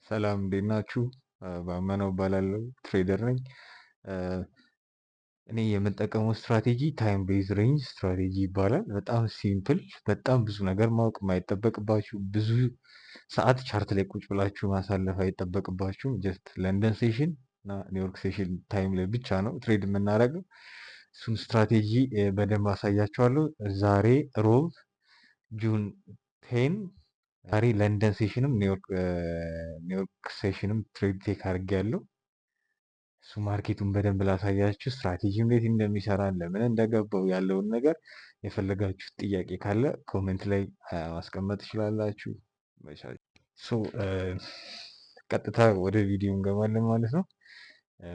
ሰላም እንዴት ናችሁ? ባመነው እባላለሁ፣ trader ነኝ። እኔ የምጠቀመው strategy time based range strategy ይባላል። በጣም simple፣ በጣም ብዙ ነገር ማወቅ የማይጠበቅባችሁ፣ ብዙ ሰዓት chart ላይ ቁጭ ብላችሁ ማሳለፍ አይጠበቅባችሁም። Just ለንደን session እና ኒውዮርክ session time ላይ ብቻ ነው trade የምናደርገው። እሱን ስትራቴጂ በደንብ አሳያችኋለሁ። ዛሬ ሮብ June 10፣ ዛሬ ለንደን session ም ኒውዮርክ session ም trade take አድርጌያለሁ። እሱ market ኡን በደንብ ላሳያችሁ፣ ስትራቴጂ እንዴት እንደሚሰራ፣ ለምን እንደገባው ያለውን ነገር፣ የፈለጋችሁት ጥያቄ ካለ comment ላይ ማስቀመጥ ትችላላችሁ። So ቀጥታ ወደ ቪዲዮ እንገባለን ማለት ነው።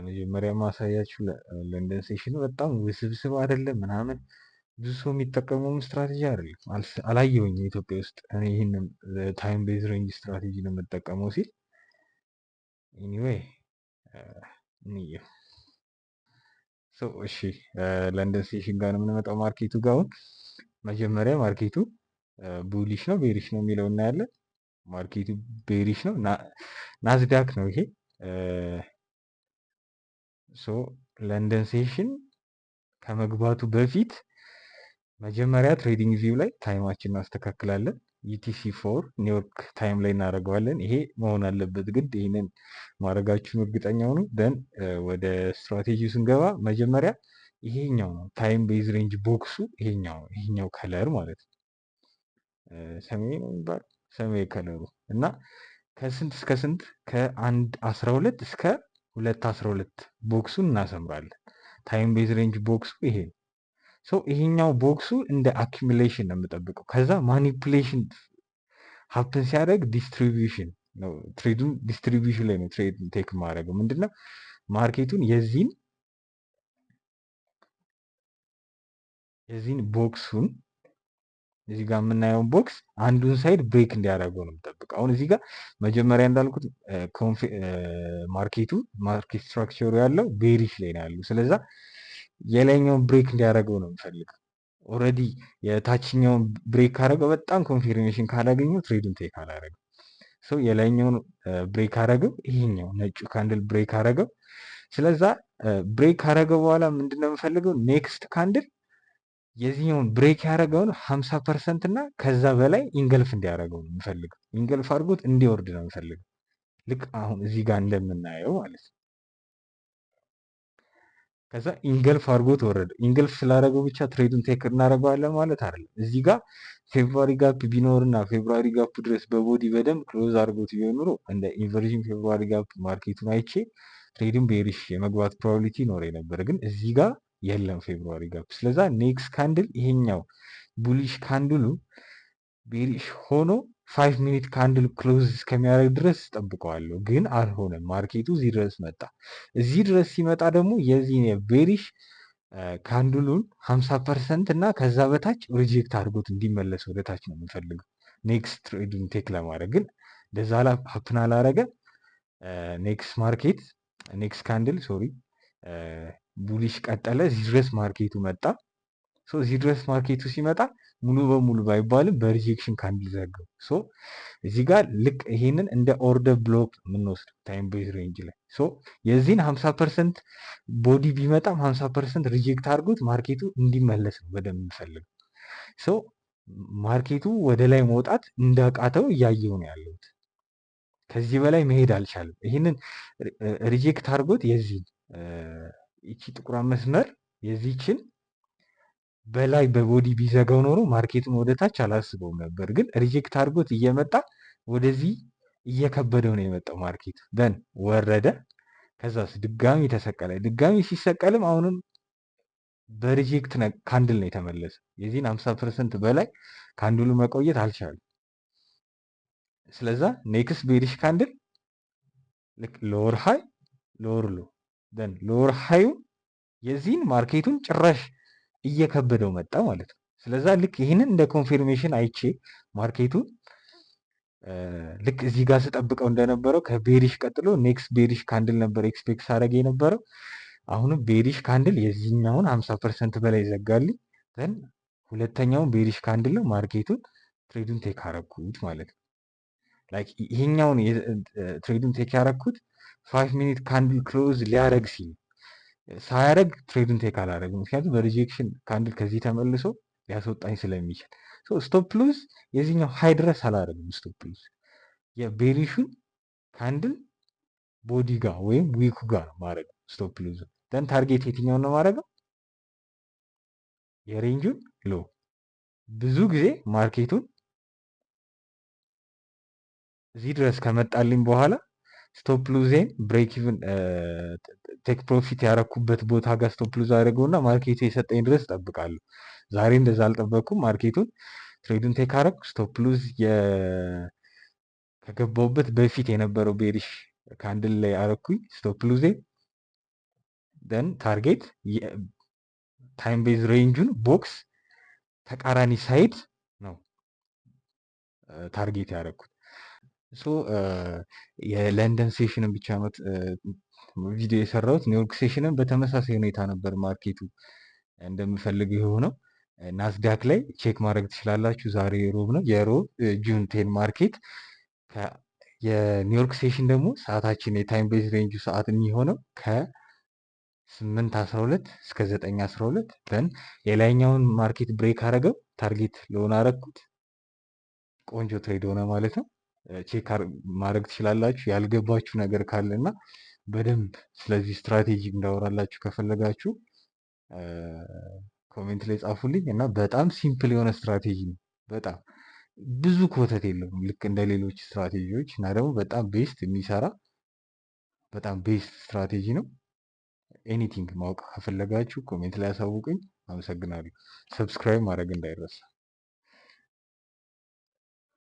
መጀመሪያ ማሳያችሁ ለንደን session በጣም ውስብስብ አይደለም ምናምን፣ ብዙ ሰው የሚጠቀመውም ስትራቴጂ አይደለም። አላየሁኝም ኢትዮጵያ ውስጥ እኔ ይህንን time based range strategy ነው የምጠቀመው ሲል። Anyway እንየው። እሺ፣ ለንደን session ጋር ነው የምንመጣው market ኡ ጋር። አሁን መጀመሪያ market ኡ bullish ነው bearish ነው የሚለው እናያለን። Market ኡ bearish ነው። ናዝዳክ ነው ይሄ። So ለንደን session ከመግባቱ በፊት መጀመሪያ TradingView ላይ time ኣችንን እናስተካክላለን። UTC 4 ኒውዮርክ time ላይ እናደርገዋለን። ይሄ መሆን አለበት ግድ። ይህንን ማድረጋችሁን እርግጠኛ ሁኑ። Then ወደ ስትራቴጂ ስንገባ መጀመሪያ ይሄኛው ነው time based range box ኡ፣ ይሄኛው ነው፣ ይሄኛው color ማለት ነው። ሰማያዊ ነው የሚባለው፣ ሰማያዊ color ኡ። እና ከስንት እስከ ስንት? ከ1:12 እስከ 2:12 box ኡን እናሰምራለን። Time based range box ኡ ይሄ ነው። So ይሄኛው box ኡ እንደ accumulation ነው የምጠብቀው። ከዛ manipulation happen ሲያደርግ distribution ነው trade ኡን፣ distribution ላይ ነው trade take ማድረገው። ምንድነው? Market ኡን የዚህን box ኡን፣ እዚህ ጋር የምናየውን box አንዱን side break እንዲያደርገው ነው የምጠብቀው። አሁን እዚህ ጋር መጀመሪያ እንዳልኩት market ኡ market structure ኡ ያለው bearish ላይ ነው ያለው። ስለዛ የላይኛውን break እንዲያደርገው ነው የምፈልገው። Already የታችኛውን break ካደረገው በጣም confirmation ካላገኘው trade ኡን take አላደረገው። So የላይኛውን break አደረገው፣ ይሄኛው ነጩ candle break አደረገው። ስለዛ break ካደረገው በኋላ ምንድነው የምፈልገው? Next candle የዚህኛውን break ያደረገውን 50% እና ከዛ በላይ engulf እንዲያደርገው ነው የምፈልገው። Engulf አድርጎት እንዲወርድ ነው የምፈልገው። ልክ አሁን እዚህ ጋር እንደምናየው ማለት ነው። ከዛ engulf አድርጎት ወረደ። Engulf ስላደረገው ብቻ trade ኡን take እናደርገዋለን ማለት አይደለም። እዚህ ጋር February gap ቢኖርና February gap ድረስ በ body በደንብ close አድርጎት ቢሆን ኖሮ እንደ inversion February gap market ኡን አይቼ trade ኡን bearish የመግባት probability ይኖረ ነበር። ግን እዚህ ጋር የለም February gap። ስለዛ next candle ይሄኛው bullish candle ኡ bearish ሆኖ 5 minute candle close እስከሚያደርግ ድረስ ጠብቀዋለሁ። ግን አልሆነም። Market ኡ እዚህ ድረስ መጣ። እዚህ ድረስ ሲመጣ ደግሞ የዚህ bearish candle ኡን 50% እና ከዛ በታች reject አድርጎት እንዲመለስ ወደ ታች ነው የምንፈልገው next trade ኡን take ለማድረግ። ግን እንደዛ happen አላረገ። Next market, next candle, sorry, bullish ቀጠለ። እዚህ ድረስ market ኡ መጣ። So እዚህ ድረስ market ኡ ሲመጣ ሙሉ በሙሉ ባይባልም በ rejection candle ዘጋው። So እዚህ ጋር ልክ ይሄንን እንደ order block የምንወስደው time based range ላይ፣ so የዚህን 50% body ቢመጣም 50% reject አድርጎት market ኡ እንዲመለስ ነው በደንብ የምፈልገው። So market ኡ ወደ ላይ መውጣት እንዳቃተው እያየው ነው ያለሁት። ከዚህ በላይ መሄድ አልቻለም። ይህንን reject አድርጎት የዚህ ይቺ ጥቁሯ መስመር የዚችን በላይ በ body ቢዘጋው ኖሮ market ኡን ወደ ታች አላስበውም ነበር። ግን reject አድርጎት እየመጣ ወደዚህ እየከበደው ነው የመጣው market ኡ። Then ወረደ። ከዛስ ድጋሚ ተሰቀለ። ድጋሚ ሲሰቀልም አሁንም በ reject candle ነው የተመለሰ። የዚህን 50% በላይ candle ኡ መቆየት አልቻለም። ስለዛ next bearish candle ልክ lower high, lower low, then lower high ኡ የዚህን market ኡን ጭራሽ እየከበደው መጣ ማለት ነው። ስለዛ ልክ ይህንን እንደ confirmation አይቼ market ኡን ልክ እዚህ ጋር ስጠብቀው እንደነበረው ከ bearish ቀጥሎ next bearish candle ነበር expect ሳደርግ የነበረው። አሁንም bearish candle የዚህኛውን 50% በላይ ዘጋልኝ። Then ሁለተኛውን bearish candle ነው market ኡን trade ኡን take አረኩት ማለት ነው። Like ይሄኛውን trade ኡን take ያረኩት 5 minute candle close ሊያረግ ሲል፣ ሳያረግ trade ኡን take አላረግም። ምክንያቱም በ rejection candle ከዚህ ተመልሶ ሊያስወጣኝ ስለሚችል stop loss የዚህኛው high ድረስ አላረግም። Stop loss የ bearish ኡን candle body ጋር ወይም wick ኡ ጋር ነው ማድረግ stop loss። Then target የትኛውን ነው ማድረገው? የ range ኡን low። ብዙ ጊዜ market ኡን እዚህ ድረስ ከመጣልኝ በኋላ stop loss ኤን break even take profit ያረኩበት ቦታ ጋር stop loss አድርገውና market ኡ የሰጠኝ ድረስ እጠብቃለሁ። ዛሬ እንደዛ አልጠበቅኩም። Market ኡን trade ኡን take አረኩ። Stop loss ከገባሁበት በፊት የነበረው bearish candle ላይ አረኩኝ stop loss ኤ። Then target time base range ኡን box ተቃራኒ side ነው target ያደረኩት። So የለንደን session ን ብቻ ነው ቪዲዮ የሰራሁት። ኒውዮርክ session ን በተመሳሳይ ሁኔታ ነበር market ኡ እንደምፈልገው የሆነው። ናስዳክ ላይ check ማድረግ ትችላላችሁ። ዛሬ ሮብ ነው፣ የሮብ June 10 market። የኒውዮርክ session ደግሞ ሰዓታችን የ time base range ኡ ሰዓት የሚሆነው ከ8:12 እስከ 9:12። Then የላይኛውን market break አረገው፣ target low ን አረግኩት። ቆንጆ trade ሆነ ማለት ነው። Check ማድረግ ትችላላችሁ። ያልገባችሁ ነገር ካለ እና በደንብ ስለዚህ ስትራቴጂ እንዳወራላችሁ ከፈለጋችሁ comment ላይ ጻፉልኝ። እና በጣም simple የሆነ ስትራቴጂ ነው። በጣም ብዙ ኮተት የለውም ልክ እንደ ሌሎች ስትራቴጂዎች፣ እና ደግሞ በጣም best የሚሰራ፣ በጣም best strategy ነው። Anything ማወቅ ከፈለጋችሁ comment ላይ ያሳውቁኝ። አመሰግናለሁ። Subscribe ማድረግ እንዳይረሳ።